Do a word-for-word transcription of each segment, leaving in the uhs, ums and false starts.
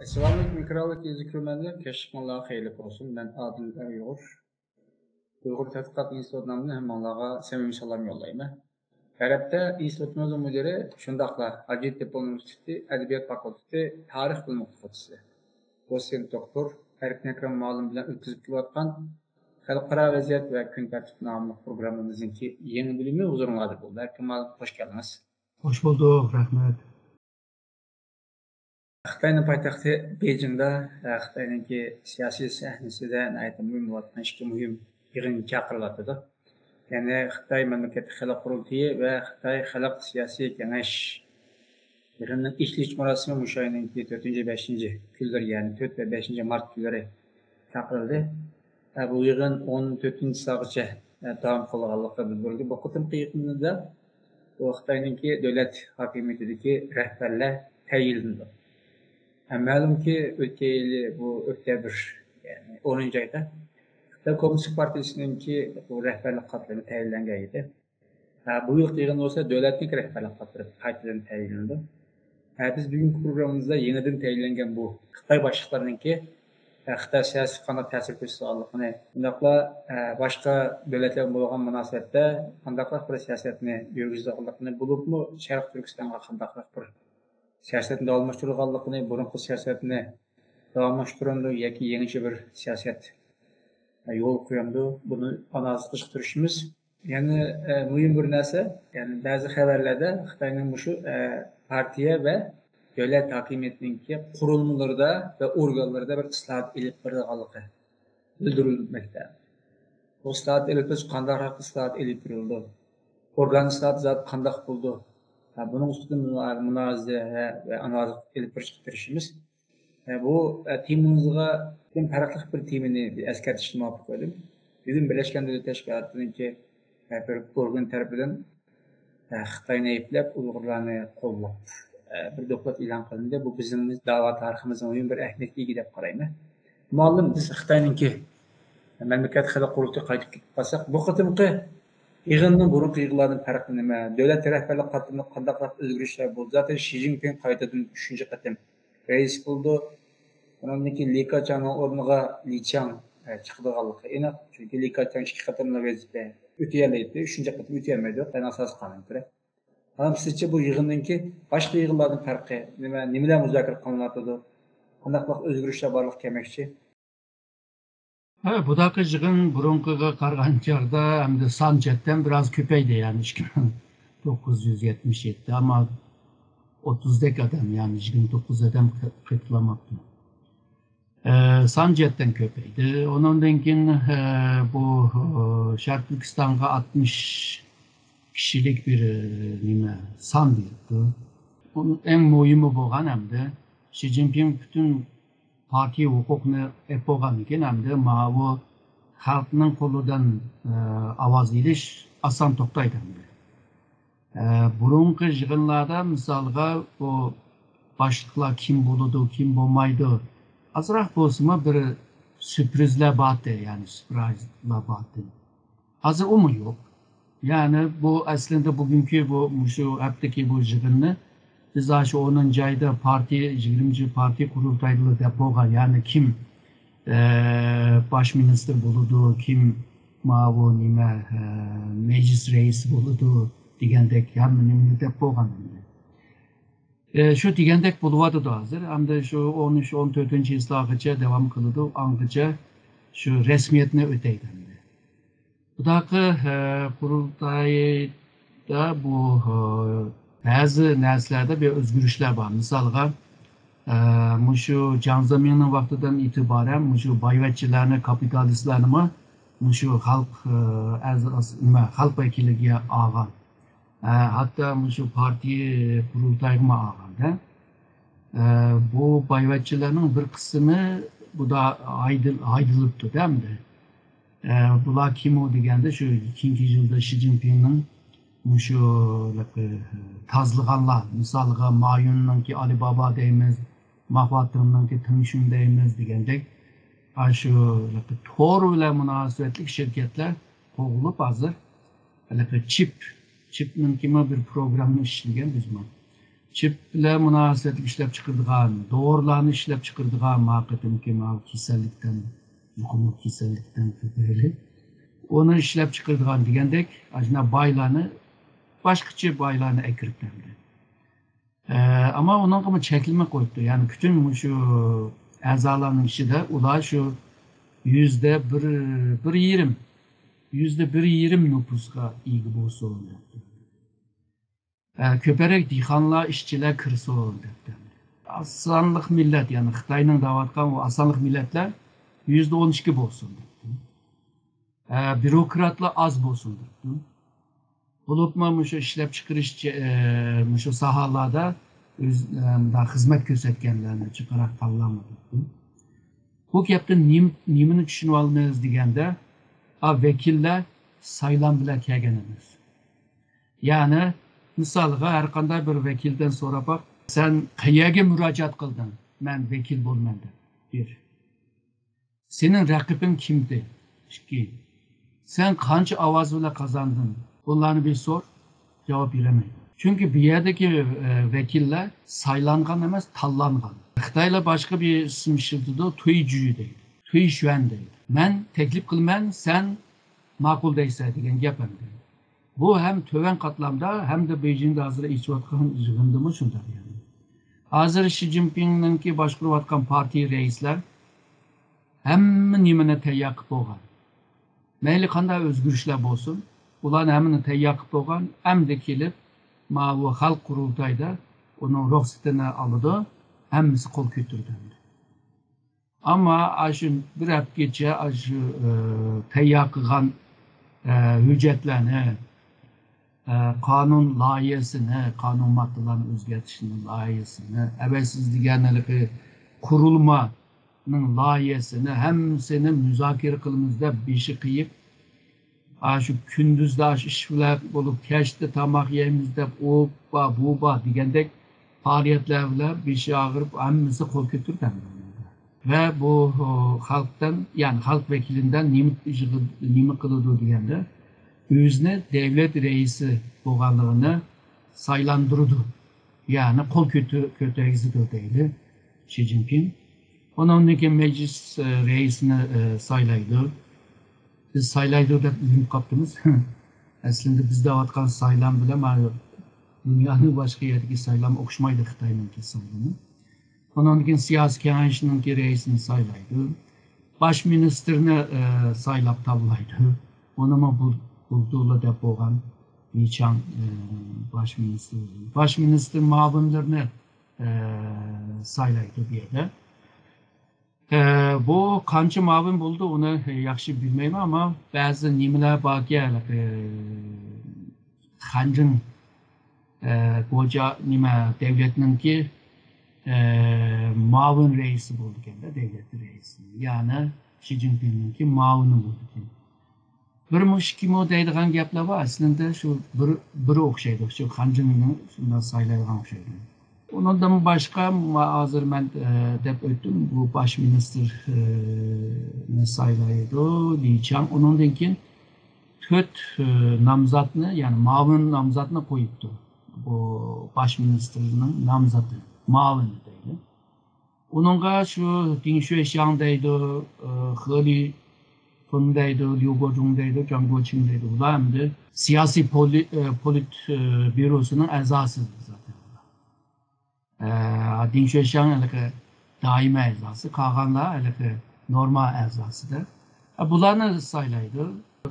ئەسسالامۇئەلەيكۇم، ئېكرانلىق تېلېۋىزىيە كۆرۈرمەنلىرى، كەچلىكىڭلار خەيرلىك بولسۇن. مەن ئادىل ئەيغۇر. ئۇيغۇر تەتقىقات ئىنستىتۇتى نامىدىن ھەممىڭلارغا سەمىمىي سالام يوللايمەن. تەرەپتە ئىنستىتۇتىمىزنىڭ مۇدىرى، شۇنداقلا ھاجىتتېپە ئۇنىۋېرسىتېتى ئەدەبىيات فاكۇلتېتى تارىخ بىلىم ئوقۇتقۇچىسى، دوتسېنت دوكتور ئەركىن ئەكرەم مۇئەللىم بىلەن ئۆتكۈزۈپ كېلىۋاتقان خەلقئارا ۋەزىيەت ۋە كۈن تەرتىپ ناملىق پروگراممىمىزنىڭكى يېڭى بۆلۈمى ھۇزۇرۇڭلاردا بولدى. ئەركىن مۇئەللىم، خوش كەلدىڭىز. خوش بولدۇق، رەھمەت. خىتاينىڭ پايتەختى بېيجىڭدا، ئە، خىتاينىڭكى سىياسىي سەھنىسىدە ناھايىتى مۇھىم بولۇۋاتقان ئىككى مۇھىم يىغىن چاقىرىلىۋاتىدۇ. يەنى خىتاي مەملىكەتلىك خەلق قۇرۇلتىيى ۋە خىتاي خەلق سىياسىي كېڭەش يىغىنىنىڭ ئېچىلىش مۇراسىمى مۇشۇ ئاينىڭكى تۆتىنچى، بەشىنچى كۈنلىرى، يەنى تۆت ۋە بەشىنچى مارت كۈنلىرى چاقىرىلدى. ئە، بۇ يىغىن ئون تۆتىنچى سائەتكىچە، ئە، داۋام قىلىدىغانلىقى بىلدۈرۈلدى. بۇ قېتىمقى يىغىندا بۇ خىتاينىڭكى دۆلەت ھاكىمىيىتىدىكى رەھبەرلەر تەيىنلىنىدۇ. ھە، مەلۇمكى، ئۆتكەن يىلى بۇ ئۆكتەبىر، يەنى ئونىنچى ئايدا خىتاي كوممۇنىست پارتىيىسىنىڭكى بۇ رەھبەرلىك قاتلىمى تەيىنلەنگەن ئىدى. ھە، بۇ يىلقى يىغىن بولسا دۆلەتنىڭكى رەھبەرلىك قاتلىمى قايتىدىن تەيىنلىنىدۇ. ھە، بىز بۈگۈنكى پروگراممىمىزدا يېڭىدىن تەيىنلەنگەن بۇ خىتاي باشلىقلىرىنىڭكى، ھە، خىتاي سىياسىتىگە قانداق تەسىر كۆرسىتىدىغانلىقىنى، شۇنداقلا، ھە، باشقا دۆلەتلەر بىلەن بولغان مۇناسىۋەتتە قانداقراق بىر سىياسەتنى يۈرگۈزىدىغانلىقىنى، بولۇپمۇ شەرقىي تۈركىستانغا قانداقراق بىر سىياسەتنى داۋاملاشتۇرىدىغانلىقىنى، بۇرۇنقى سىياسەتنى داۋاملاشتۇرامدۇ ياكى يېڭىچە بىر سىياسەت يولغا قويامدۇ، بۇنى ئانالىز قىلىشقا تىرىشىمىز. يەنە، ئە، مۇھىم بىر نەرسە، يەنى بەزى خەۋەرلەردە خىتاينىڭ مۇشۇ، ئە، پارتىيە ۋە دۆلەت ھاكىمىيىتىنىڭكى قۇرۇلمىلىرىدا ۋە ئورگانلىرىدا بىر ئىسلاھات ئېلىپ بېرىدىغانلىقى بىلدۈرۈلمەكتە. بۇ ئىسلاھات ئېلىپ بېرىش قانداقراق ئىسلاھات ئېلىپ بېرىلىدۇ؟ ئورگان ئىسلاھاتى زادى قانداق بولىدۇ؟ ھە، بۇنىڭ ئۈستىدە مۇنا-، مۇنازىرە ۋە ئانالىز ئېلىپ بېرىشقا تىرىشىمىز. ھە، بۇ، ھە، تېمىمىزغا پەرقلىق بىر تېمىنى ئەسكەرتىشنى مۇۋاپىق كۆردۈم. بۈگۈن بىرلەشكەن دۆلەتلەر تەشكىلاتىنىڭكى، ھە، بىر ئورگان تەرىپىدىن، ھە، خىتاينى ئەيىبلەپ، ئۇيغۇرلارنى قوللاپ، ھە، بىر دوكلات ئېلان قىلىندى. بۇ بىزنىڭ دەۋا تارىخىمىزدا مۇھىم بىر ئەھمىيەتكە ئىگە دەپ قارايمەن. مۇئەللىم، بىز خىتاينىڭكى مەملىكەت خەلق قۇرۇلتىيىغا قايتىپ كېتىپ قالساق، بۇ قېتىمقى يىغىننىڭ بۇرۇنقى يىغىنلاردىن پەرقى نېمە؟ دۆلەت رەھبەرلىك قاتلىمىدا قانداقراق ئۆزگىرىشلەر بولدى؟ زاتەن شى جىنپىڭ قايتىدىن ئۈچىنچى قېتىم رەئىس بولىدۇ. ئۇنىڭدىن كېيىن لى كاچياڭنىڭ ئورنىغا لى چياڭ، ئە، چىقىدىغانلىقى ئېنىق. چۈنكى لى كاچياڭ ئىككى قېتىملىق ۋەزىپە ئۆتىيەلەيتتى، ئۈچىنچى قېتىم ئۆتىيەلمەيدۇ، خىتاينىڭ ئاساسىي قانۇنىغا كۆرە. ئانام، سىزچە بۇ يىغىندىنكى باشقا يىغىنلاردىن پەرقى نېمە؟ نېمىلەر مۇزاكىرە قىلىنىۋاتىدۇ؟ قانداقلىق ئۆزگىرىشلەر بارلىققا كەلمەكچى؟ ھە، بۇداقى يىغىن بۇرۇنقىغا قارىغان چاغدا ھەمدە سان جەھەتتىن بىراز كۆپەيدى، يەنى ئىككى مىڭ توققۇز يۈز يەتمىش يەتتە، ئەمما ئوتتۇزدەك ئادەم، يەنى يىگىرمە توققۇز ئادەم قېتىلماپتۇ. ئە، سان جەھەتتىن كۆپەيدى. ئۇنىڭدىن كېيىن، ئە، بۇ، ئە، شەرقىي تۈركىستانغا ئاتمىش كىشىلىك بىر، ئە، نېمە، سان بېرىپتۇ. ئۇنىڭ ئەڭ مۇھىمى بولغان ھەمدە شى جىنپىڭ پۈتۈن پارتىيە ھوقۇقنى ئېلىپ بولغاندىن كېيىن ھەمدە ماۋۇ خەلقنىڭ قولىدىن، ئە، ئاۋاز ئېلىش ئاسان توختايدۇ ھەمدە. ئە، بۇرۇنقى يىغىنلاردا مىسالغا بۇ باشلىقلار كىم بولىدۇ، كىم بولمايدۇ، ئازراق بولسىمۇ بىر سۈرپرىزلەر بارتى، يەنى سۈرپرىزلار بارتى. ھازىر ئۇمۇ يوق. يەنى بۇ ئەسلىندە بۈگۈنكى بۇ مۇشۇ ھەپتىكى بۇ يىغىننى بىز ئاشۇ ئونىنچى ئايدا پارتىيە، يىگىرمىنچى پارتىيە قۇرۇلتايىدا دەپ بولغان، يەنى كىم، ئە، باش مىنىستىر بولىدۇ، كىم ماۋۇ نېمە، ئە، مەجلىس رەئىسى بولىدۇ دېگەندەك ھەممە نېمىنى دەپ بولغان ئەمدى. ئە، شۇ دېگەندەك بولۇۋاتىدۇ ھازىر. ئەمدى شۇ ئون ئۈچ، ئون تۆتىنچى يىللارغىچە داۋام قىلىدۇ، ئاڭغىچە شۇ رەسمىيەتنى ئۆتەيدۇ ئەمدى. بۇداقى، ئە، قۇرۇلتايدا بۇ، ئە، بەزى نەرسىلەردە بىر ئۆزگىرىشلەر بار. مىسالغا، ئە، مۇشۇ جياڭ زېمىننىڭ ۋاقتىدىن ئېتىبارەن مۇشۇ بايۋەچچىلەرنى، كاپىتالىستلارنىمۇ مۇشۇ خەلق، ئە، ئەزاسى، نېمە، خەلق ۋەكىللىكىگە ئالغان. ئە، ھەتتا مۇشۇ پارتىيە قۇرۇلتايىغىمۇ ئالغاندا، ئە، بۇ بايۋەچچىلەرنىڭ بىر قىسمى بۇدا ھايدىل-، ھايدىلىپتۇ-دە ئەمدى. ئە، بۇلار كىم ئۇ دېگەندە، شۇ كېيىنكى يىلدا شى جىنپىڭنىڭ مۇشۇ، ئە، تازىلىغانلار، مىسالغا، مايۈننىڭكى ئالىبابا دەيمىز، ماخۇاتىڭنىڭكى تېڭشۈن دەيمىز دېگەندەك، ئاشۇ تور بىلەن مۇناسىۋەتلىك شىركەتلەر قوغلىنىپ ھازىر ھېلىقى چىپ، چىپنىڭكىمۇ بىر پروگرامما ئىشلىگەن بىزمۇ. چىپ بىلەن مۇناسىۋەتلىك ئىشلەپ چىقىرىدىغان، دورىلارنى ئىشلەپ چىقىرىدىغان، ما قېتىمقى ماۋۇ كېسەللىكتىن، يۇقۇملۇق كېسەللىكتىن تۈپەيلى ئۇنى ئىشلەپ چىقىرىدىغان دېگەندەك، ئاشۇنداق بايلارنى، باشقىچە بايلارنى ئەكىرىپ بەردى. ئە، ئەمما ئۇنىڭغىمۇ چەكلىمە قويۇپتۇ. يەنى پۈتۈن مۇشۇ ئەزالارنىڭ ئىچىدە ئۇلار شۇ يۈزدە بىر، بىر يېرىم، يۈزدە بىر يېرىم نوپۇسقا ئىگە بولسۇن دەپتۇ. ئە، كۆپرەك دېھقانلار، ئىشچىلەر كىرسۇن دەپتۇ. ئاز سانلىق مىللەت، يەنى خىتاينىڭ دەۋاتقان ئۇ ئاز سانلىق مىللەتلەر يۈزدە ئون ئىككى بولسۇن دەپتۇ. ئە، بيۇروكراتلار ئاز بولسۇن دەپتۇ. بولۇپمۇ مۇشۇ ئىشلەپچىقىرىش، ئە، مۇشۇ ساھەلەردە ئۆز، ئە، مۇنداق خىزمەت كۆرسەتكەنلەرنى جىقراق تاللاڭلار دەپتۇ. بۇ گەپتىن نېم-، نېمىنى چۈشىنىۋالىمىز دېگەندە، ئا، ۋەكىللەر سايلام بىلەن كەلگەن ئەمەس. يەنى، مىسالغا، ھەر قانداق بىر ۋەكىلدىن سوراپ باق، سەن قەيەرگە مۇراجىئەت قىلدىڭ، مەن ۋەكىل بولىمەن دەپ، بىر. سېنىڭ رەقىبىڭ كىمدى؟ ئىككى. سەن قانچە ئاۋاز بىلەن قازاندىڭ؟ بۇلارنى بىر سور، جاۋاب بېرەلمەيدۇ. چۈنكى بۇ يەردىكى، ئە، ۋەكىللەر سايلانغان ئەمەس، تاللانغان. خىتايلار باشقا بىر ئىسىم ئىشلىتىدۇ، تۇيجۈ دەيدۇ، تۇيشۈەن دەيدۇ. مەن تەكلىپ قىلىمەن، سەن ماقۇل دەيسەن دېگەن گەپ ئەمدى. بۇ ھەم تۆۋەن قاتلامدا، ھەمدە بېيجىڭدا ھازىر ئېچىۋاتقان يىغىندىمۇ شۇنداق يەنى. ھازىر شى جىنپىڭنىڭكى باشقۇرۇۋاتقان پارتىيە رەئىسلەر ھەممە نېمىنى تەييار قىلىپ بولغان. مەيلى قانداق ئۆزگىرىشلەر بولسۇن، ئۇلارنى ھەممىنى تەييار قىلىپ بولغان. ئەمدى كېلىپ، ماۋۇ خەلق قۇرۇلتايدا ئۇنىڭ رۇخسىتىنى ئالىدۇ، ھەممىسى قول كۆتۈرىدۇ ئەمدى. ئەمما ئاشۇ بىر ھەپتىگىچە ئاشۇ، ئە، تەييار قىلغان، ئە، ھۆججەتلەرنى، ئە، قانۇن لايىھەسىنى، قانۇن ماددىلارنى ئۆزگەرتىشنىڭ لايىھەسىنى، ئەۋەتسىز دېگەن ھېلىقى قۇرۇلمانىڭ لايىھەسىنى، ھەممىسىنى مۇزاكىرە قىلىمىز دەپ بېشى قېيىپ، ئاشۇ كۈندۈزدە ئاشۇ ئىش بىلەن بولۇپ، كەچتە تاماق يەيمىز دەپ، ئۇ بار، بۇ بار دېگەندەك پائالىيەتلەر بىلەن بېشى ئاغرىپ، ھەممىسى قول كۆتۈردى. ۋە بۇ، ئۇ، خەلقتىن، يەنى خەلق ۋەكىلىدىن نېمە، نېمە قىلىدۇ دېگەندە، ئۆزىنى دەۋلەت رەئىسى بولغانلىقىنى سايلاندۇرىدۇ. يەنى قول كۆتۈ-، كۆتەرگۈزىدۇ دەيدۇ شى جىنپىڭ. ئۇنىڭدىن كېيىن مەجلىس، ئە، رەئىسىنى، ئە، سايلايدۇ. بىز سايلايدۇ دەپ ئۆگىنىپ قاپتىمىز. ئەسلىدە بىز دەۋاتقان سايلام بىلەن مانا دۇنيانىڭ باشقا يەردىكى سايلام ئوخشىمايدۇ، خىتاينىڭكى سايلىمى. ئۇنىڭدىن كېيىن سىياسىي كېڭەشنىڭكى رەئىسىنى سايلايدۇ. باش مىنىستىرنى، ئە، سايلاپ تاللايدۇ. ئۇنىمۇ بۇ-، بۇلتۇرلا دەپ بولغان لى چاڭ، ئە، باش مىنىستىر. باش مىنىستىر مۇئاۋىنلىرىنى، ئە، سايلايدۇ بۇ يەردە. ئە، بۇ قانچە مۇئاۋىن بولىدۇ، ئۇنى ياخشى بىلمەيمەن، ئەمما بەزى نېمىلەر باركى، ھېلىقى خەنجىڭ، ئە، گوجيا نېمە دەۋلەتنىڭكى، ئە، مۇئاۋىن رەئىسى بولىدىكەن-دە، دەۋلەت رەئىسى. يەنى شى جىنپىڭنىڭكى مۇئاۋىنى بولىدىكەن. بىرمۇ ئىككىمۇ دەيدىغان گەپلەر بار، ئەسلىدە شۇ بىر، بىرى ئوخشايدۇ، شۇ خەنجىڭنى شۇنداق سايلايدىغان ئوخشايدۇ. ئۇنىڭدىن باشقا، ما-، ھازىر مەن، ئە، دەپ ئۆتتۈم، بۇ باش مىنىستىرنى سايلايدۇ، لى چاڭ. ئۇنىڭدىن كېيىن تۆت، ئە، نامزاتنى، يەنى مۇئاۋىن نامزاتنى قويۇپتۇ. بۇ باش مىنىستىرنىڭ نامزاتى، مۇئاۋىنى دەيلى. ئۇنىڭغا شۇ دىڭ شۇيشياڭ دەيدۇ، ئە، خې لىفېن دەيدۇ، ليۇ گوجۇڭ دەيدۇ، جاڭ گوچىڭ دەيدۇ. بۇلار ئەمدى سىياسىي پولى-، ئە، پولىت، ئە، بيۇروسىنىڭ ئەزاسى زادى. ئە، دىڭ شۇيشياڭ ھېلىقى دائىمىي ئەزاسى، قالغانلار ھېلىقى نورما ئەزاسىدە. ئە، بۇلارنى سايلايدۇ.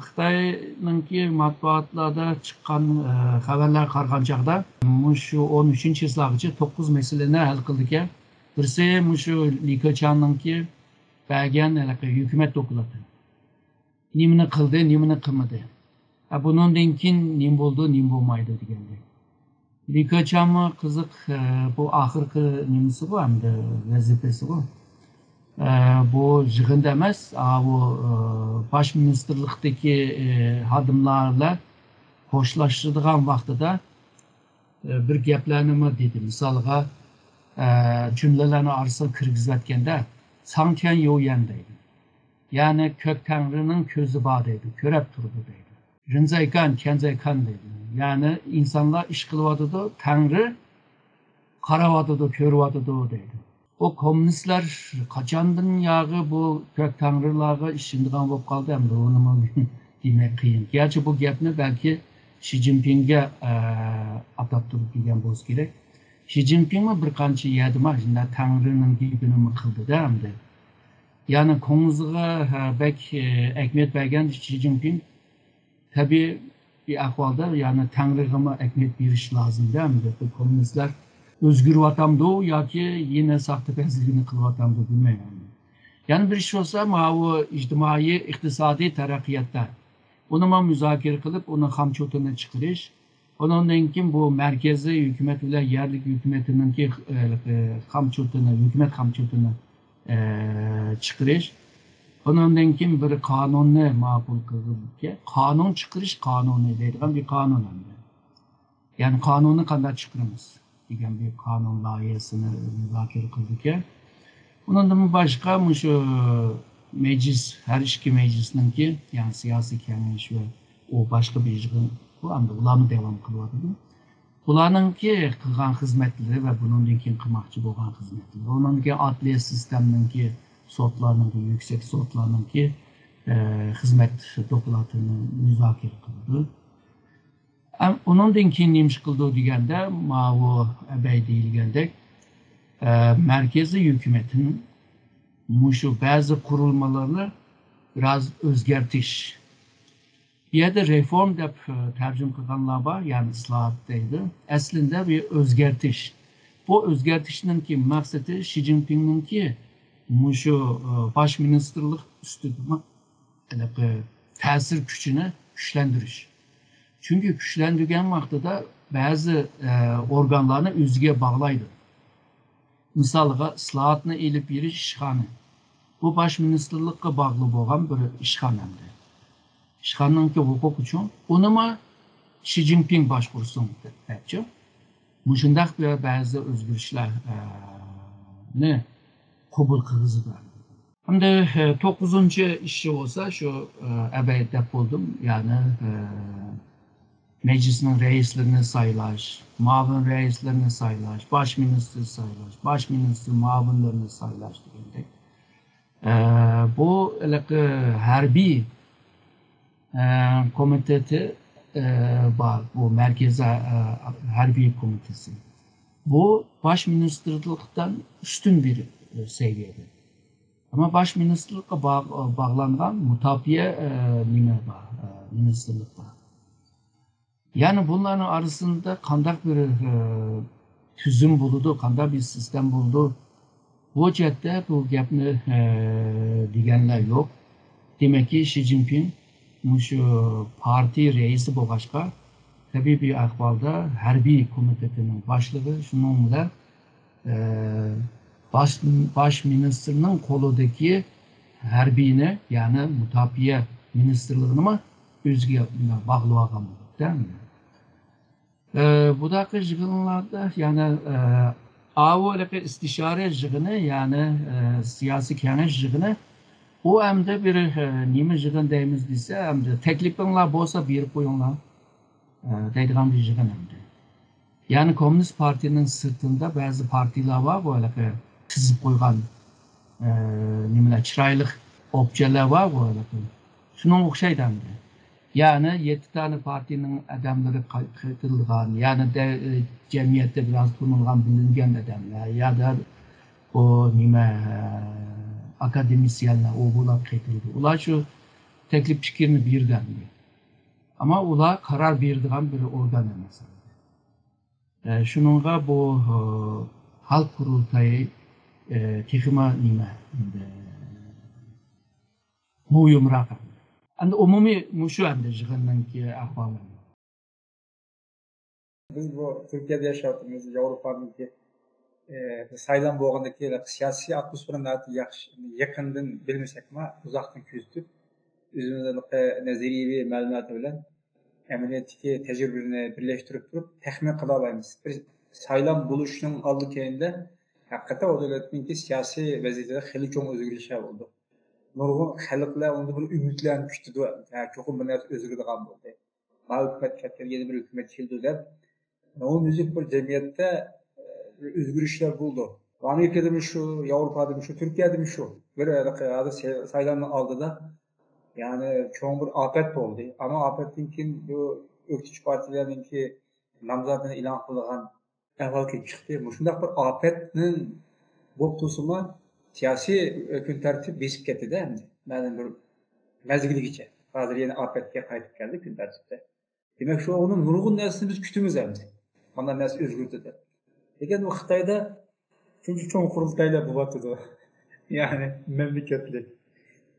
خىتاينىڭكى مەتبۇئاتلاردا چىققان، ئە، خەۋەرلەرگە قارىغان چاغدا، مۇشۇ ئون ئۈچىنچى چىسلاغىچە توققۇز مەسىلىنى ھەل قىلدىكەن. بىرسى مۇشۇ لى كېچياڭنىڭكى بەرگەن ھېلىقى ھۆكۈمەت دوكلاتى. نېمىنى قىلدى، نېمىنى قىلمىدى. ئە، بۇنىڭدىن كېيىن نېمە بولىدۇ، نېمە بولمايدۇ دېگەندەك. لى كېچياڭمۇ قىزىق، ئە، بۇ ئاخىرقى نېمىسىغۇ، ئەمدى ۋەزىپىسىغۇ. ئە، بۇ يىغىندا ئەمەس، ئاۋۇ، ئە، باش مىنىستىرلىقتىكى، ئە، خادىملار بىلەن خوشلىشىدىغان ۋاقتىدا، ئە، بىر گەپلەرنىمۇ دېدى. مىسالغا، ئە، جۈملىلەرنى ئارىسىغا كىرگۈزۈۋەتكەندە، ساڭ تيەن يو يەن دەيدۇ. يەنى كۆك تەڭرىنىڭ كۆزى بار دەيدۇ، كۆرەپ تۇرىدۇ دەيدۇ. رېنزەيكان، كيەنزەيكان دەيدۇ. يەنى ئىنسانلار ئىش قىلىۋاتىدۇ، تەڭرى قاراۋاتىدۇ، كۆرۈۋاتىدۇ دەيدۇ. بۇ كوممۇنىستلار قاچاندىن ياغى بۇ كۆك تەڭرىلەرگە ئىشىنىدىغان بولۇپ قالدى ئەمدى، ئۇنىمۇ دېمەك قىيىن. گەرچە بۇ گەپنى بەلكى شى جىنپىڭگە ئە، ئاتاپ تۇرۇپ دېگەن بولسا كېرەك. شى جىنپىڭمۇ بىر قانچە يەردىمۇ شۇنداق تەڭرىنىڭ گېپىنىمۇ قىلدىدا ئەمدى. يەنى كوڭزىغا ھە، بەك ئە، ئەھمىيەت بەرگەن شى جىنپىڭ تەبىئىي بىر ئەھۋالدا، يەنى تەڭرىغىمۇ ئەھمىيەت بېرىش لازىمدا، ئەمدى بۇ كوممۇنىستلار ئۆزگىرىۋاتامدۇ ياكى يەنە ساختىپەزلىكىنى قىلىۋاتامدۇ بىلمەيمەن. يەنە بىر ئىش بولسا، ماۋۇ ئىجتىمائىي، ئىقتىسادىي تەرەققىياتتا ئۇنىمۇ مۇزاكىرە قىلىپ، ئۇنىڭ خامچوتىنى چىقىرىش، ئۇنىڭدىن كېيىن بۇ مەركىزىي ھۆكۈمەت بىلەن يەرلىك ھۆكۈمەتنىڭكى ئە، خامچوتىنى، ھۆكۈمەت خامچوتىنى ئە، چىقىرىش. ئۇنىڭدىن كېيىن بىر قانۇننى ماقۇل قىلغۇزۇپ، قانۇن چىقىرىش قانۇنى دەيدىغان بىر قانۇن ئەمدى. يەنى قانۇننى قانداق چىقىرىمىز دېگەن بىر قانۇن لايىھەسىنى مۇزاكىرە قىلدىكەن. ئۇنىڭدىن باشقا مۇشۇ مەجلىس، ھەر ئىككى مەجلىسنىڭكى، يەنى سىياسىي كېڭەش ۋە ئۇ باشقا بىر يىغىن، بۇ ئەمدى ئۇلارمۇ داۋام قىلىۋاتىدۇ. ئۇلارنىڭكى قىلغان خىزمەتلىرى ۋە بۇنىڭدىن كېيىن قىلماقچى بولغان خىزمەتلىرى. ئۇنىڭدىن كېيىن ئادلىيە سىستېمىنىڭكى، سوتلارنىڭكى، يۈكسەك سوتلارنىڭكى ئە، خىزمەت دوكلاتىنى مۇزاكىرە قىلىدۇ. ئەم، ئۇنىڭدىن كېيىن نېمە ئىش قىلىدۇ دېگەندە، ماۋۇ ئەبەي دېيىلگەندەك، ئە، مەركىزىي ھۆكۈمەتنىڭ مۇشۇ بەزى قۇرۇلمىلارنى بىراز ئۆزگەرتىش. بۇ يەردە رېفورم دەپ، ئە، تەرجىمە قىلغانلار بار، يەنى ئىسلاھات دەيدۇ. ئەسلىندە بۇ ئۆزگەرتىش. بۇ ئۆزگەرتىشنىڭكى مەقسىتى شى جىنپىڭنىڭكى مۇشۇ، ئە، باش مىنىستىرلىق ئۈستىدە ھېلىقى تەسىر كۈچىنى كۈچلەندۈرۈش. چۈنكى كۈچلەندۈرگەن ۋاقتىدا بەزى، ئە، ئورگانلارنى ئۆزىگە باغلايدۇ. مىسالغا، ئىسلاھاتنى ئېلىپ بېرىش ئىشخانا. بۇ باش مىنىستىرلىققا باغلىق بولغان بىر ئىشخانا ئەمدى. ئىشخانىنىڭكى ھوقۇقى چوڭ. ئۇنىمۇ شى جىنپىڭ باشقۇرسۇن دەپچۇ. مۇشۇنداق بىر بەزى ئۆزگىرىشلەر، ئە، نى قوبۇل قىلغۇزىدۇ. ئەمدى، ئە، توققۇزىنچى ئىشى بولسا شۇ، ئە، ئەبەيت دەپ بولدۇم. يەنى، ئە، مەجلىسنىڭ رەئىسلىرىنى سايلاش، مۇئاۋىن رەئىسلىرىنى سايلاش، باش مىنىستىر سايلاش، باش مىنىستىر مۇئاۋىنلىرىنى سايلاش دېگەندەك. ئە، بۇ ھېلىقى ھەربىي، ئە، كومىتېتى، ئە، بار. بۇ مەركىزىي، ئە، ھەربىي كومىتېتى. بۇ باش مىنىستىرلىقتىن ئۈستۈن بىر، ئە، سەۋىيەدە. ئەمما باش مىنىستىرلىققا باغ-، باغلانغان مۇداپىئە، ئە، نېمە بار، ئە، مىنىستىرلىق بار. يەنى بۇلارنىڭ ئارىسىدا قانداق بىر، ئە، تۈزۈم بولىدۇ، قانداق بىر سىستېما بولىدۇ؟ بۇ جەھەتتە بۇ گەپنى، ئە، دېگەنلەر يوق. دېمەككى، شى جىنپىڭ مۇشۇ پارتىيە رەئىسى بولغاچقا، تەبىئىي بىر ئەھۋالدا ھەربىي كومىتېتىنىڭ باشلىقى، شۇنىڭ بىلەن ئە، باش، باش مىنىستىرنىڭ قولىدىكى ھەربىينى، يەنى مۇداپىئە مىنىستىرلىقىنىمۇ ئۆزىگە باغلىۋالغان بولۇپتۇ. ئە، بۇنداق يىغىنلاردا، يەنى، ئە، ئاۋۇ ھېلىقى ئىستىشارە يىغىنى، يەنى، ئە، سىياسىي كېڭەش يىغىنى، ئۇ ئەمدى بىر، ئە، نېمە يىغىن دەيمىز دېسە، ئەمدى تەكلىپىڭلار بولسا بېرىپ قويۇڭلار، ئە، دەيدىغان بىر يىغىن ئەمدى. يەنى كوممۇنىست پارتىيىنىڭ سىرتىندا بەزى پارتىيىلەر بارغۇ، ھېلىقى تىزىپ قويغان، ئە، نېمىلەر، چىرايلىق ئوبچەلەر بارغۇ، ھېلىقى. شۇنىڭغا ئوخشايدۇ ئەمدى. يەنى يەتتە دانە پارتىيىنىڭ ئادەملىرى قايتۇرۇلغان، يەنى دە-، ئە، جەمئىيەتتە بىراز تونۇلغان، بىلىنگەن ئادەملەر، يا دا بۇ نېمە، ئە، ئاكادېمىسىيەنلەر، ئۇ بۇلار قايتۇرۇلدى. ئۇلار شۇ تەكلىپ پىكىرنى بېرىدۇ ئەمدى. ئەمما ئۇلار قارار بېرىدىغان بىر ئورگان ئەمەس. ئە، شۇنىڭغا بۇ، ئە، خەلق قۇرۇلتىيى، ئە، تېخىمۇ نېمە، ئە، مۇھىمراق. ئەمدى ئومۇمىي مۇشۇ ئەمدى يىغىننىڭكى ئەھۋالى. بىز بۇ تۈركىيەدە ياشاۋاتىمىز، ياۋروپانىڭكى، ئە، سايلام بولغاندىكى سىياسىي ئاتموسفېرا ناھايىتى ياخشى، يېقىندىن بىلمىسەكمۇ، ئۇزاقتىن كۆزىتىپ، ئۆزىمىزنىڭ نەزەرىيىۋى مەلۇماتى بىلەن ئەمەلىيەتتىكى تەجرىبىلىرىنى بىرلەشتۈرۈپ تۇرۇپ تەخمىن قىلالايمىز. بىر سايلام بولۇشنىڭ ئالدى كەينىدە ھەقىقەتەن ئۇ دۆلەتنىڭكى سىياسىي ۋەزىيىتىدە خېلى چوڭ ئۆزگىرىشلەر بولدى. نۇرغۇن خەلقلەر ئۇندا بىر ئۈمىدلەرنى كۈتىدۇ. ھە، چوقۇم بىر نەرسە ئۆزگىرىدىغان بولدى. ما ھۆكۈمەت كەتكەن يەنە بىر ھۆكۈمەت كېلىدۇ دەپ، ئومۇميۈزلۈك بىر جەمئىيەتتە، ئە، ئۆزگىرىشلەر بولدى. ئامېرىكىدىمۇ شۇ، ياۋروپادىمۇ شۇ، تۈركىيەدىمۇ شۇ. بىر ھازىر سايلامنىڭ ئالدىدا، يەنى چوڭ بىر ئاپەت بولدى. ئەمما ئاپەتتىن كېيىن بۇ ئۆكتىچى پارتىيەلەرنىڭكى نامزاتىنى ئېلان قىلىدىغان ئەھۋال كېلىپ چىقتى. مۇشۇنداق بىر ئاپەتنىڭ بولۇپ تۇرسىمۇ، سىياسىي كۈن تەرتىپ بېسىپ كەتتىدە ئەمدى. مەلۇم بىر مەزگىلگىچە. ھازىر يەنە ئاپەتكە قايتىپ كەلدى كۈن تەرتىپتە. دېمەك، شۇ ئۇنىڭ نۇرغۇن نەرسىنى بىز كۈتىمىز ئەمدى. مانا نەرسە ئۆزگىرىدۇ دەپ. لېكىن بۇ خىتايدا شۇنچە چوڭ قۇرۇلتايلار بولۇۋاتىدۇ. يەنى مەملىكەتلىك.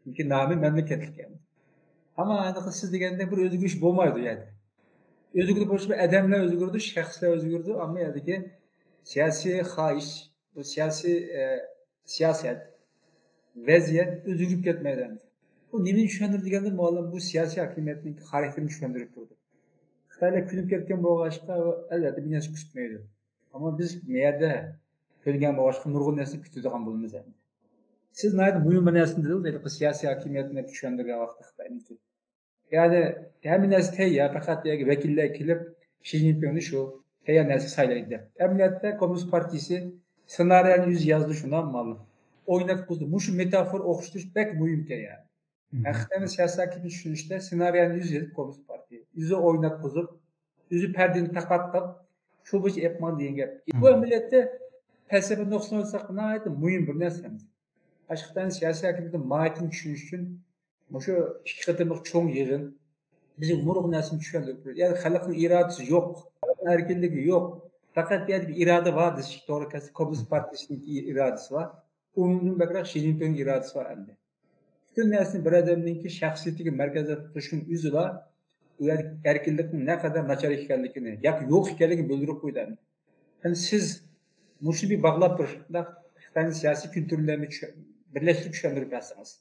چۈنكى نامى مەملىكەتلىك ئەمدى. ئەمما ھېلىقى سىز دېگەندەك بىر ئۆزگىرىش بولمايدۇ يەنى. ئۆزگىرىدۇ بولۇشى ئادەملەر ئۆزگىرىدۇ، شەخسلەر ئۆزگىرىدۇ، ئەمما يەردىكى سىياسىي خاھىش، بۇ سىياسىي، ئە، سىياسەت، ۋەزىيەت ئۆزگىرىپ كەتمەيدۇ ئەمدى. بۇ نېمىنى چۈشەندۈرىدۇ دېگەندە، مۇئەللىم بۇ سىياسىي ھاكىمىيەتنىڭ خاراكتېرىنى چۈشەندۈرۈپ تۇرىدۇ. خىتايلار كۆنۈپ كەتكەن بولغاچقا، ئەلۋەتتە بىر نەرسە كۈتمەيدۇ. ئەمما بىز مەيەردە كۆنگەن بولغاچقا، نۇرغۇن نەرسىنى كۈتىدىغان بولىمىز ئەمدى. سىز ناھايىتى مۇھىم بىر نەرسىنى دېدىڭىز، ھېلىقى سىياسىي ھاكىمىيەتنى چۈشەندۈرگەن ۋاقىتتا خىتاينىڭكى. يەنى ھەممە نەرسە تەييار، پەقەت بۇ يەرگە ۋەكىللەر كېلىپ، شى جىنپىڭنى شۇ تەييار نەرسە سايلايدۇ دەپ. ئەمەلىيەتتە كوممۇنىست پارتىيىسى سېنارىيەنى يۈز يازدى شۇنداق مالنى. ئويناتقۇزدى. مۇشۇ مېتافور ئوخشىتىش بەك مۇھىمكەن يەنى. ھەقىقەتەن سىياسەت ھاكىمىيەت چۈشىنىشتە سېنارىيەنى يۈز يېزىپ كوممۇنىست پارتىيە. يۈزى ئويناتقۇزۇپ، يۈزى پەردىنى تاقاتقان، شۇ بويىچە ئېلىپ ماڭ دېگەن گەپ. بۇ ئەمەلىيەتتە پەلسەپە نۇقتىسىدىن ئېيتساق، ناھايىتى مۇھىم بىر نەرسە ئەمدى. ئاشۇ خىتاينىڭ سىياسىي ھاكىمىيىتىنىڭ ماھىيىتىنى چۈشىنىش ئۈچۈن مۇشۇ ئىككى قېتىملىق چوڭ يىغىن بىزگە نۇرغۇن نەرسىنى چۈشەندۈرۈپ بېرىدۇ. يەنى خەلقنىڭ ئىرادىسى يوق، خەلقنىڭ ئەركىنلىكى يوق. پەقەت بۇ يەردە بىر ئىرادە بار دېسەك توغرا كەلسە، كوممۇنىست پارتىيىسىنىڭكى ئىرادىسى بار. ئۇنىڭدىن بەكرەك شى جىنپىڭنىڭ ئىرادىسى بار ئەمدى. پۈتۈن نەرسىنى بىر ئادەمنىڭكى شەخسىيىتىگە مەركەزدە تۇتۇشنىڭ ئۆزىلا ئۇ يەردىكى ئەركىنلىكنىڭ نەقەدەر ناچار ئىكەنلىكىنى ياكى يوق ئىكەنلىكىنى بىلدۈرۈپ قويدى ئەمدى. يەنى سىز مۇشۇنى بىر باغلاپ بىر شۇنداق خىتاينىڭ سىياسىي كۈن تۈرلىرىنى چۈشە-، بىرلەشتۈرۈپ چۈشەندۈرۈپ بەرسىڭىز.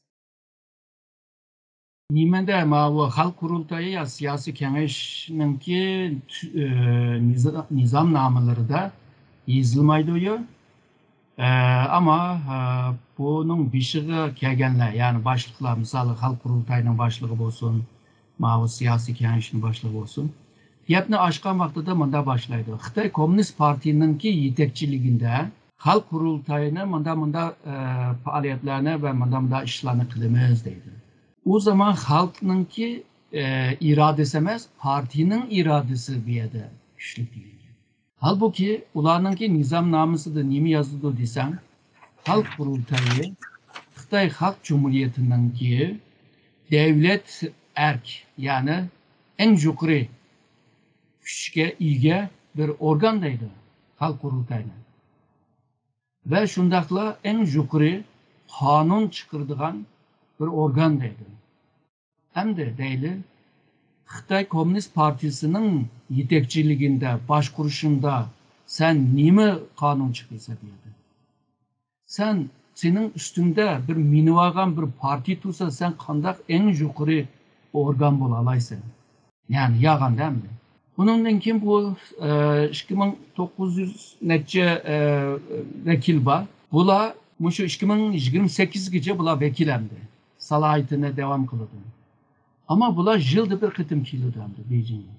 نېمىدە ماۋۇ خەلق قۇرۇلتىيى يا سىياسىي كېڭەشنىڭكى تۈ-، ئى، نىزا-، نىزامنامىلىرىدا يېزىلمايدۇ. ئە، ئەمما، ئە، بۇنىڭ بېشىغا كەلگەنلەر، يەنى باشلىقلار، مىسالى خەلق قۇرۇلتايىنىڭ باشلىقى بولسۇن، ماۋۇ سىياسىي كېڭەشنىڭ باشلىقى بولسۇن، گەپنى ئاچقان ۋاقتىدا مۇنداق باشلايدۇ. خىتاي كوممۇنىست پارتىيىنىڭكى يېتەكچىلىكىدە خەلق قۇرۇلتايىنى مۇنداق، مۇنداق، ئە، پائالىيەتلەرنى ۋە مۇنداق، مۇنداق ئىشلارنى قىلىمىز دەيدۇ. ئۇ زامان خەلقنىڭكى، ئە، ئىرادىسى ئەمەس، پارتىيىنىڭ ئىرادىسى بۇ يەردە كۈچلۈك دېگەن گەپ. ھالبۇكى، ئۇلارنىڭكى نىزامنامىسىدا نېمە يازىدۇ دېسەڭ، خەلق قۇرۇلتايى خىتاي خەلق جۇمھۇرىيىتىنىڭكى دەۋلەت ئەرك، يەنى ئەڭ يۇقىرى كۈچكە ئىگە بىر ئورگان دەيدۇ خەلق قۇرۇلتايىنى. ۋە شۇنداقلا ئەڭ يۇقىرى قانۇن چىقىرىدىغان بىر ئورگان دەيدۇ. ئەمدى دەيلى، خىتاي كوممۇنىست پارتىيىسىنىڭ يېتەكچىلىكىندە، باشقۇرۇشىڭدا سەن نېمە قانۇن چىقىرىسەن بۇ يەردە؟ سەن، سېنىڭ ئۈستۈڭدە بىر مىنىۋالغان بىر پارتىيە تۇرسا، سەن قانداق ئەڭ يۇقىرى ئورگان بولالايسەن؟ يەنى يالغاندا ئەمدى. ئۇنىڭدىن كېيىن بۇ، ئە، ئىككى مىڭ توققۇز يۈز نەچچە، ئە، ۋەكىل بار. بۇلار مۇشۇ ئىككى مىڭ يىگىرمە سەككىزگىچە بۇلار ۋەكىل ئەمدى. سالاھىيىتىنى داۋام قىلىدۇ. ئەمما بۇلار يىلدا بىر قېتىم كېلىدۇ ئەمدى بېيجىڭغا.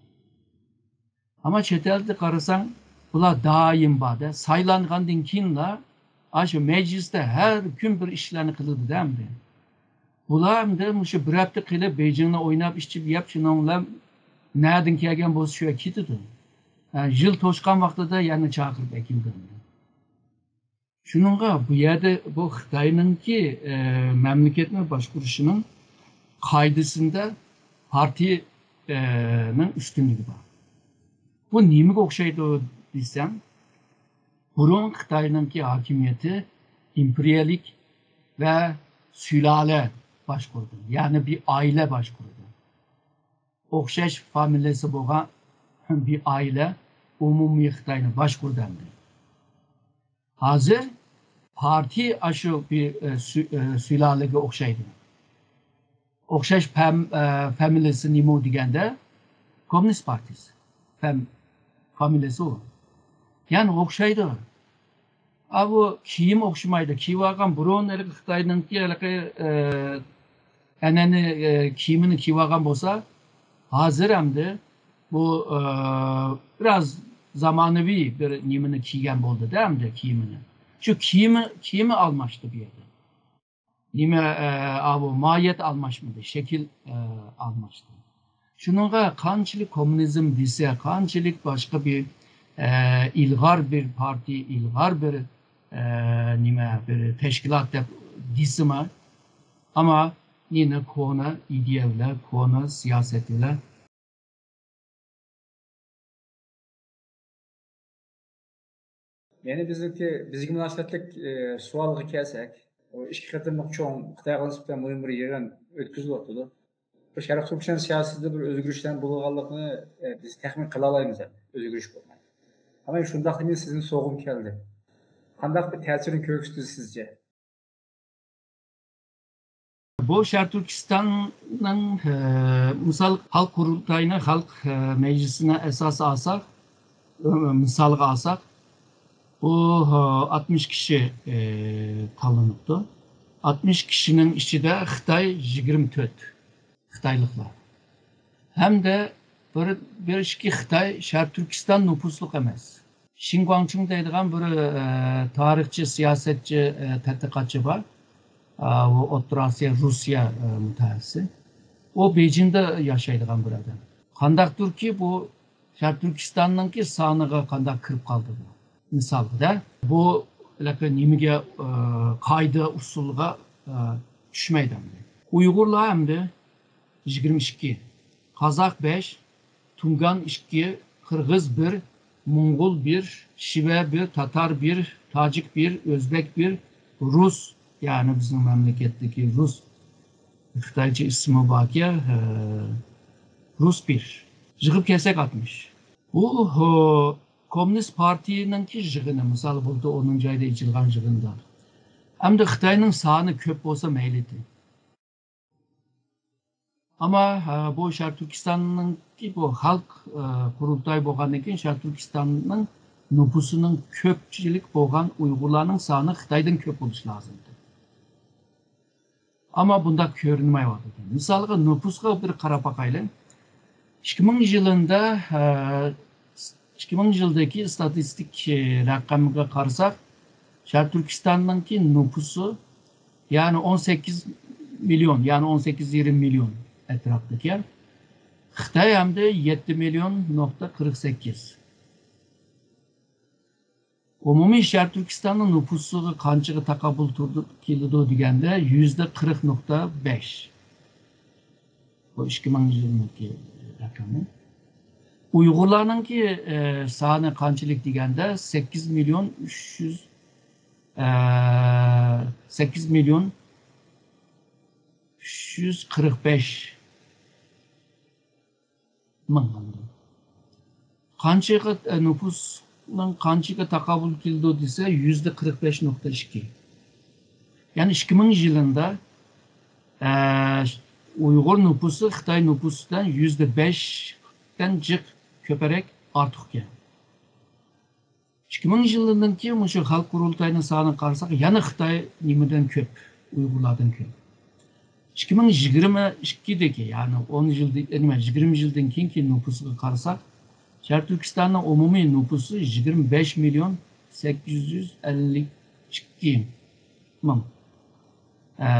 ئەمما چەت ئەلدە قارىساڭ، بۇلار دائىم بار-دە. سايلانغاندىن كېيىنلا ئاشۇ مەجلىستە ھەر كۈن بىر ئىشلارنى قىلىدۇ-دە ئەمدى. بۇلار ئەمدى مۇشۇ بىر ھەپتە قېلىپ، بېيجىڭدا ئويناپ، ئىچىپ، يەپ، شۇنىڭ بىلەن نەدىن كەلگەن بولسا شۇ يەرگە كېتىدۇ. ھە، يىل توشقان ۋاقتىدا يەنە چاقىرىپ ئەكېلىدۇ ئەمدى. شۇنىڭغا بۇ يەردە بۇ خىتاينىڭكى، ئە، مەملىكەتنى باشقۇرۇشىنىڭ قائىدىسىندە پارتىيەنىڭ ئۈستۈنلۈكى بار. بۇ نېمىگە ئوخشايدۇ دېسەڭ، بۇرۇن خىتاينىڭكى ھاكىمىيىتى ئىمپېرىيەلىك ۋە سۇلالە باشقۇردى، يەنى بىر ئائىلە باشقۇردى. ئوخشاش فامىلىيەسى بولغان بىر ئائىلە ئومۇمىي خىتاينى باشقۇردى ئەمدى. ھازىر پارتىيە ئاشۇ بىر، ئە، سۇ-، ئە، سۇلالىگە ئوخشايدۇ. ئوخشاش پەم-، ئە، فامىلىيەسى نېمە دېگەندە، كوممۇنىست پارتىيىسى. پەم-، فامىلىيەسى ئۇ. يەنى ئوخشايدۇ. ئا، بۇ كىيىم ئوخشىمايدۇ. كىيىۋالغان بۇرۇن ھېلىقى خىتاينىڭكى ھېلىقى، ئە، ئەنئەنە، ئە، كىيىمىنى كىيىۋالغان بولسا، ھازىر ئەمدى بۇ، ئە، بىراز زامانىۋى بىر نېمىنى كىيگەن بولدى-دە، ئەمدى كىيىمىنى. شۇ كىيىمى، كىيىمى ئالماشتى بۇ يەردە. نېمە، ئە، ئاۋۇ ماھىيەت ئالماشمىدى، شەكىل، ئە، ئالماشتى. شۇنىڭغا قانچىلىك كوممۇنىزم دېسە، قانچىلىك باشقا بىر، ئە، ئىلغار بىر پارتىيە، ئىلغار بىر، ئە، نېمە، بىر تەشكىلات دەپ دېسىمۇ، ئەمما يەنە كونا ئىدىيە بىلەن، كونا سىياسەت بىلەن. يەنە بىزنىڭكى، بىزگە مۇناسىۋەتلىك، ئى، سوئالغا كەلسەك، ئۇ ئىككى قېتىملىق چوڭ خىتايغا نىسبەتەن مۇھىم بىر يىغىن ئۆتكۈزۈلۈۋاتىدۇ. بۇ شەرقىي تۈركىستان سىياسىتىدە بىر ئۆزگىرىشلەر بولىدىغانلىقىنى، ئى، بىز تەخمىن قىلالايمىز، ئۆزگىرىش بولمايدۇ. ئەمما شۇنداقلا مېنىڭ سىزدىن سوغۇم كەلدى. قانداق بىر تەسىرنى كۆرسىتىدۇ سىزچە؟ بۇ شەرقىي تۈركىستاننىڭ، ئە، مىسال، خەلق قۇرۇلتايىنى، خەلق، ئە، مەجلىسىنى ئاساس ئالساق، ئە، مىسالغا ئالساق، بۇ، ئە، ئاتمىش كىشى، ئە، تاللىنىپتۇ. ئاتمىش كىشىنىڭ ئىچىدە خىتاي يىگىرمە تۆت، خىتايلىقلار. ھەمدە بىر، بىر ئىككى خىتاي شەرقىي تۈركىستان نوپۇسلۇق ئەمەس. شىن گۇاڭچىڭ دەيدىغان بىر، ئە، تارىخچى، سىياسەتچى، ئە، تەتقىقاتچى بار. ئە، ئۇ ئوتتۇرا ئاسىيا، روسىيە، ئە، مۇتەخەسسىسى. ئۇ بېيجىڭدا ياشايدىغان بىر ئادەم. قانداقتۇركى بۇ شەرقىي تۈركىستاننىڭكى سانىغا قانداق كىرىپ قالدى بۇ؟ مىسالدا، بۇ ھېلىقى نېمىگە، ئە، قائىدە ئۇسۇلغا، ئە، چۈشمەيدۇ ئەمدى. ئۇيغۇرلار ئەمدى يىگىرمە ئىككى، قازاق بەش، تۇڭگان ئىككى، قىرغىز بىر، موڭغۇل بىر، شىۋە بىر، تاتار بىر، تاجىك بىر، ئۆزبەك بىر، رۇس، يەنى بىزنىڭ مەملىكەتتىكى رۇس، خىتايچە ئىسمى باركەن، ھە، رۇس بىر. يىغىپ كەلسەك ئاتمىش. بۇ، ھو، كوممۇنىست پارتىيىنىڭكى يىغىنى، مىسال، بۇلتۇر ئونىنچى ئايدا ئېچىلغان يىغىندا. ئەمدى خىتاينىڭ سانى كۆپ بولسا مەيلىدى. ئەمما، ھە، بۇ شەرقىي تۈركىستاننىڭكى بۇ خەلق، ئە، قۇرۇلتايى بولغاندىن كېيىن شەرقىي تۈركىستاننىڭ نوپۇسىنىڭ كۆپچىلىك بولغان ئۇيغۇرلارنىڭ سانى خىتايدىن كۆپ بولۇشى لازىمدى. ئەمما بۇنداق كۆرۈنمەيۋاتىدۇ. مىسالغا، نوپۇسقا بىر قاراپ باقايلى. ئىككى مىڭ يىلىندا، ئە، ئىككى مىڭ يىلدىكى ئىستاتىستىك، ئە، رەقەمگە قارىساق، شەرقىي تۈركىستاننىڭكى نوپۇسى، يەنى ئون سەككىز مىليون، يەنى ئون سەككىز يېرىم مىليون ئەتراپىدىكەن. خىتاي ئەمدى يەتتە مىليون نۇقتا قىرىق سەككىز. ئومۇمىي شەرقىي تۈركىستاننىڭ نوپۇسىغا قانچىغا تاقابىل تۇرىدۇ، كېلىدۇ دېگەندە، يۈزدە قىرىق نۇقتا بەش. بۇ ئىككى مىڭ يىلنىڭكى رەقىمى. ئۇيغۇرلارنىڭكى، ئە، سانى قانچىلىك دېگەندە، سەككىز مىليون ئۈچ يۈز، ئە، سەككىز مىليون ئۈچ يۈز قىرىق بەش مىڭ. قانچىغا، ئە، نوپۇسنىڭ قانچىغا تاقابىل كېلىدۇ دېسە، يۈزدە قىرىق بەش نۇقتا ئىككى. يەنى ئىككى مىڭ يىلىندا، ئە، ئۇيغۇر نوپۇسى خىتاي نوپۇسىدىن يۈزدە بەشتىن جىق كۆپرەك ئارتۇقكەن. ئىككى مىڭ يىلىدىن كېيىن مۇشۇ خەلق قۇرۇلتايىنىڭ سانىغا قارىساق، يەنە خىتاي نېمىدىن كۆپ، ئۇيغۇرلاردىن كۆپ. ئىككى مىڭ يىگىرمە ئىككىدىكى، يەنى ئون يىلدىن، نېمە، يىگىرمە يىلدىن كېيىنكى نوپۇسىغا قارىساق، شەرقىي تۈركىستاننىڭ ئومۇمىي نوپۇسى يىگىرمە بەش مىليون سەككىز يۈز ئەللىك ئىككى مىڭ، ئە،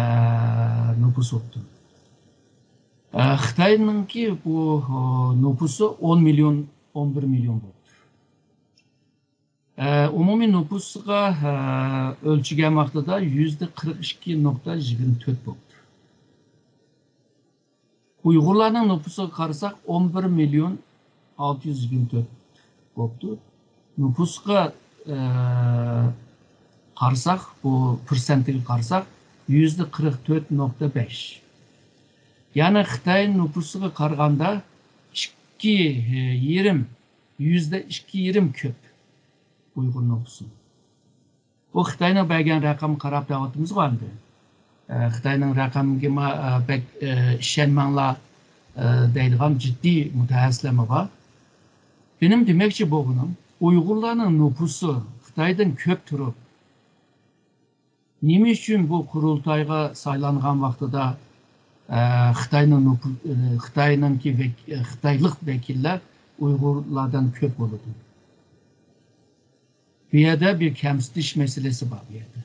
نوپۇس بوپتۇ. ئە، خىتاينىڭكى بۇ، ئۇ، نوپۇسى ئون مىليون، ئون بىر مىليون بوپتۇ. ئە، ئومۇمىي نوپۇسىغا، ئە، ئۆلچىگەن ۋاقتىدا يۈزدە قىرىق ئىككى نۇقتا يىگىرمە تۆت بوپتۇ. ئۇيغۇرلارنىڭ نوپۇسىغا قارىساق، ئون بىر مىليون ئالتە يۈز يىگىرمە تۆت بوپتۇ. نوپۇسقا، ئە، قارىساق، بۇ پىرسەنتىگە قارىساق، يۈزدە قىرىق تۆت نۇقتا بەش. يەنى خىتاي نوپۇسىغا قارىغاندا ئىككى، ئە، يېرىم، يۈزدە ئىككى يېرىم كۆپ ئۇيغۇر نوپۇسى. بۇ خىتاينىڭ بەرگەن رەقەمگە قاراپ دەۋاتىمىزغۇ ئەمدى. ئە، خىتاينىڭ رەقەمگىمۇ، ئە، بەك، ئە، ئىشەنمەڭلار، ئە، دەيدىغان جىددىي مۇتەخەسسىسلەرمۇ بار. مېنىڭ دېمەكچى بولغىنىم، ئۇيغۇرلارنىڭ نوپۇسى خىتايدىن كۆپ تۇرۇپ، نېمە ئۈچۈن بۇ قۇرۇلتايغا سايلانغان ۋاقتىدا، ئە، خىتاينىڭ نوپۇ-، ئە، خىتاينىڭكى ۋەك-، ئە، خىتايلىق ۋەكىللەر ئۇيغۇرلاردىن كۆپ بولىدۇ؟ بۇ يەردە بىر كەمسىتىش مەسىلىسى بار بۇ يەردە.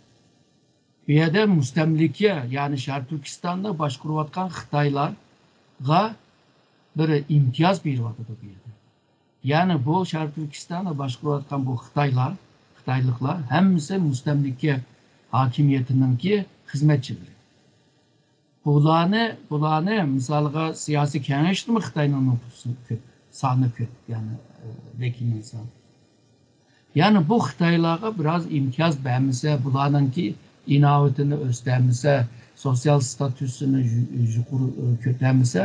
بۇ يەردە مۇستەملىكە، يەنى شەرقىي تۈركىستاننى باشقۇرۇۋاتقان خىتايلارغا بىر ئىمتىياز بېرىۋاتىدۇ بۇ يەردە. يەنى بۇ شەرقىي تۈركىستاننى باشقۇرۇۋاتقان بۇ خىتايلار، خىتايلىقلار ھەممىسى مۇستەملىكە ھاكىمىيىتىنىڭكى خىزمەتچىلىرى. بۇلارنى، بۇلارنى مىسالغا سىياسىي كېڭەشتىمۇ خىتاينىڭ نوپۇسى كۆپ، سانى كۆپ، يەنى، ئە، ۋەكىلنىڭ سانى. يەنى بۇ خىتايلارغا بىراز ئىمتىياز بەرمىسە، بۇلارنىڭكى ئىناۋىتىنى ئۆستۈرمىسە، سوتسىيال ستاتۇسىنى يۇ-، يۇقىرى، ئە، كۆتەرمىسە،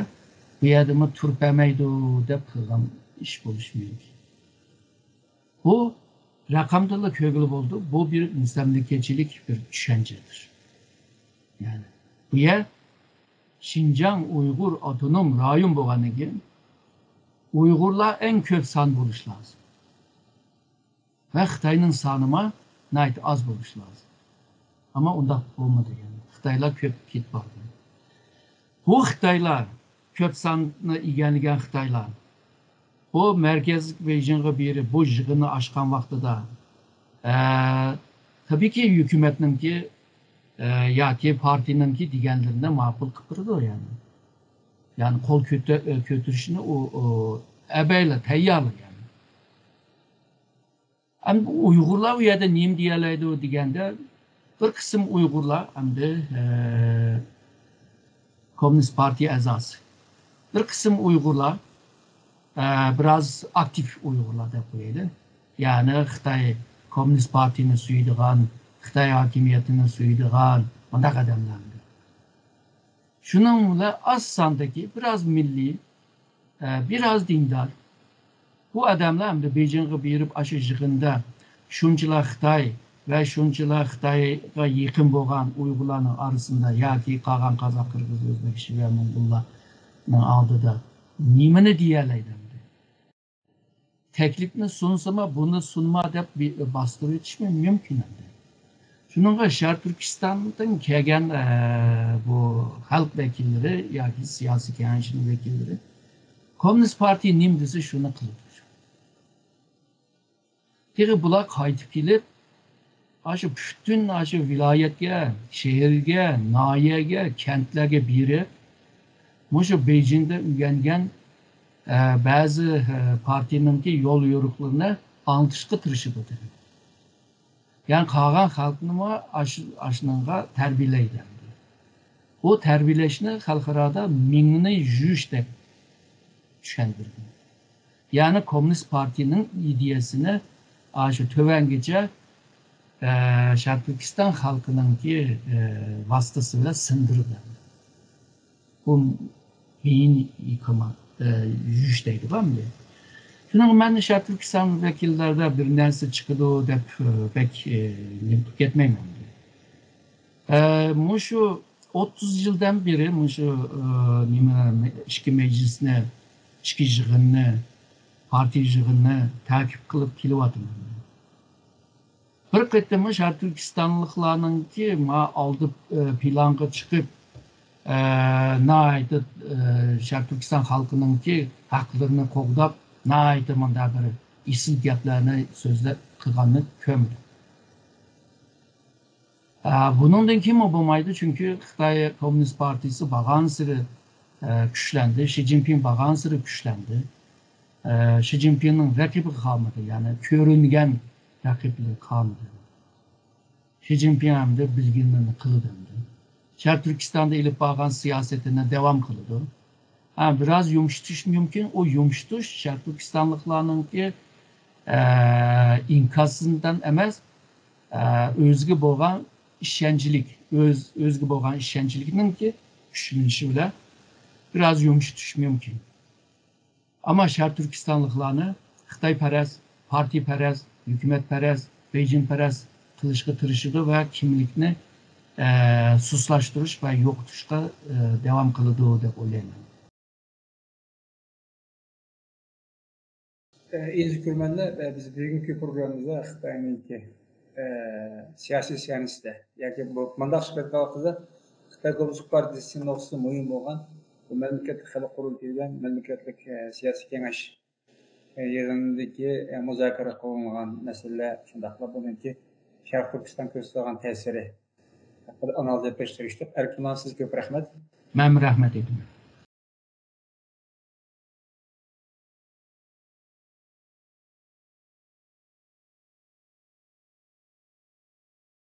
بۇ يەردىمۇ تۇرۇپ بەرمەيدۇ دەپ قىلغان ئىش بولۇشى مۇمكىن. بۇ رەقەمدىنلا كۆرگىلى بولىدۇ. بۇ بىر مۇستەملىكىچىلىك بىر چۈشەنچىدۇر. يەنى بۇ يەر شىنجاڭ ئۇيغۇر ئاپتونوم رايون بولغاندىن كېيىن ئۇيغۇرلار ئەڭ كۆپ سان بولۇشى لازىم. ۋە خىتاينىڭ سانىمۇ ناھايىتى ئاز بولۇشى لازىم. ئەمما ئۇنداق بولمىدى. يەنى خىتايلار كۆپ كېتىپ باردى. بۇ خىتايلار، كۆپ ساننى ئىگىلىگەن خىتايلار، بۇ مەركەزلىك بېيجىڭغا بېرىپ، بۇ يىغىننى ئاچقان ۋاقتىدا، ئە، تەبىئىيكى، ھۆكۈمەتنىڭكى، ئە، ياكى پارتىيىنىڭكى دېگەنلىرىنى ماقۇل قىلىپ بېرىدۇ، يەنى. يەنى قول كۆتە-، ئە، كۆتۈرۈشنى ئۇ، ئۇ ئەبەيلا تەييارلا، يەنى. ئەمدى ئۇيغۇرلار ئۇ يەردە نېمە دېيەلەيدۇ دېگەندە، بىر قىسىم ئۇيغۇرلار ئەمدى، ئە، كوممۇنىست پارتىيە ئەزاسى. بىر قىسىم ئۇيغۇرلار، ئە، بىراز ئاكتىپ ئۇيغۇرلار دەپ قويايلى. يەنى خىتاي كوممۇنىست پارتىيىنى سۆيىدىغان، خىتاي ھاكىمىيىتىنى سۆيىدىغان مۇنداق ئادەملەر. شۇنىڭ بىلەن ئاز ساندىكى بىراز مىللىي، ئە، بىراز دىندار. بۇ ئادەملەر ئەمدى بېيجىڭغا بېرىپ، ئاشۇ يىغىندا شۇنچىلا خىتاي ۋە شۇنچىلا خىتايغا يېقىن بولغان ئۇيغۇرلارنىڭ ئارىسىندا ياكى قالغان قازاق، قىرغىز، ئۆزبېك، شىۋە، موڭغۇللارنىڭ ئالدىدا نېمىنى دېيەلەيدۇ ئەمدى؟ تەكلىپنى سۇنسىمۇ، بۇنى سۇنما دەپ بى-، باستۇرۇۋېتىشمۇ مۇمكىن ئەمدى. شۇنىڭغا شەرقىي تۈركىستاندىن كەلگەن، ئە، بۇ خەلق ۋەكىللىرى ياكى سىياسىي كېڭەشنىڭ ۋەكىللىرى كوممۇنىست پارتىيە نېمە دېسە، شۇنى قىلىدۇ. تېخى بۇلار قايتىپ كېلىپ، ئاشۇ پۈتۈن ئاشۇ ۋىلايەتكە، شەھەرگە، ناھىيەگە، كەنتلەرگە بېرىپ، مۇشۇ بېيجىڭدا ئۆگەنگەن، ئە، بەزى، ئە، پارتىيىنىڭكى يول يورۇقلىرىنى ئاڭلىتىشقا تىرىشىدۇ دېدى. يەنى قالغان خەلقنىمۇ ئاش-، ئاشۇنىڭغا تەربىيەلەيدۇ. بۇ تەربىيەلەشنى خەلقئارادا مېڭىنى يۇيۇشتەك چۈشەندۈرگەن. يەنى كوممۇنىست پارتىيىنىڭ ئىدىيەسىنى ئاشۇ تۆۋەنگىچە، ئە، شەرقىي تۈركىستان خەلقىنىڭكى، ئە، ۋاسىتىسى بىلەن سىڭدۈرگەن. بۇ مېيىن يىكىما، ئە، يۈرۈش دەيدىغۇ ئەمدى. شۇنىڭغا مەن شەرقىي تۈركىستان ۋەكىللەردە بىر نەرسە چىقىدۇ دەپ، ئە، بەك، ئە، نېمە قىلىپ كەتمەيمەن ئەمدى. ئە، مۇشۇ ئوتتۇز يىلدىن بېرى مۇشۇ، ئە، نېمە، ئىككى مەجلىسنى، ئىككى يىغىننى، پارتىيە يىغىنىنى تەكىپ قىلىپ كېلىۋاتىمەن. بىر قېتىممۇ شەرقىي تۈركىستانلىقلارنىڭكى ما ئالدى، ئە، پىلانغا چىقىپ، ئە، ناھايىتى، ئە، شەرقىي تۈركىستان خەلقىنىڭكى ھەقلىرىنى قوغداپ، ناھايىتى مۇنداق بىر ئېسىل گەپلەرنى سۆزلەپ قىلغاننى كۆرمىدىم. ئە، بۇنىڭدىن كېيىنمۇ بولمايدۇ، چۈنكى خىتاي كوممۇنىست پارتىيىسى بارغانسېرى، ئە، كۈچلەندى، شى جىنپىڭ بارغانسېرى كۈچلەندى. ئە، شى جىنپىڭنىڭ رەقىبى قالمىدى، يەنى كۆرۈنگەن رەقىبلىرى قالمىدى. شى جىنپىڭ ئەمدى بىلگىنىنى قىلىدۇ ئەمدى. شەرقىي تۈركىستاندا ئېلىپ بارغان سىياسىتىنى داۋام قىلىدۇ. ھە، بىراز يۇمشىتىش مۇمكىن. ئۇ يۇمشىتىش شەرقىي تۈركىستانلىقلارنىڭكى، ئە، ئىنكاسىدىن ئەمەس، ئە، ئۆزىگە بولغان ئىشەنچلىك، ئۆز-، ئۆزىگە بولغان ئىشەنچلىكنىڭكى كۈچلىنىشى بىلەن بىراز يۇمشىتىش مۇمكىن. ئەمما شەرقىي تۈركىستانلىقلارنى خىتايپەرەس، پارتىيىپەرەس، ھۆكۈمەتپەرەس، بېيجىڭپەرەس قىلىشقا تىرىشىدۇ ۋە كىملىكنى، ئە، سۇسلاشتۇرۇش ۋە يوقىتىشقا، ئە، داۋام قىلىدۇ دەپ ئويلايمەن. ئە، ئەزىز كۆرۈرمەنلەر، ئە، بىز بۈگۈنكى پروگراممىمىزدا خىتاينىڭكى، ئە، سىياسىي سەھنىسىدە ياكى بۇ، مۇنداق سۈپەتتە ئېيتقاندا، خىتاي كوممۇنىست پارتىيىسى نۇقتىسى مۇھىم بولغان بۇ مەملىكەتلىك خەلق قۇرۇلتىيى بىلەن مەملىكەتلىك، ئە، سىياسىي كېڭەش يىغىندىكى مۇزاكىرە قىلىنغان مەسىلىلەر، شۇنداقلا بۇنىڭكى شەرقىي تۈركىستان كۆرسىتىدىغان تەسىرى ھەققىدە ئانالىز ئېلىپ بېرىشقا تىرىشتۇق. ئەركىن خان، سىزگە كۆپ رەھمەت. مەنمۇ رەھمەت ئېيتىمەن.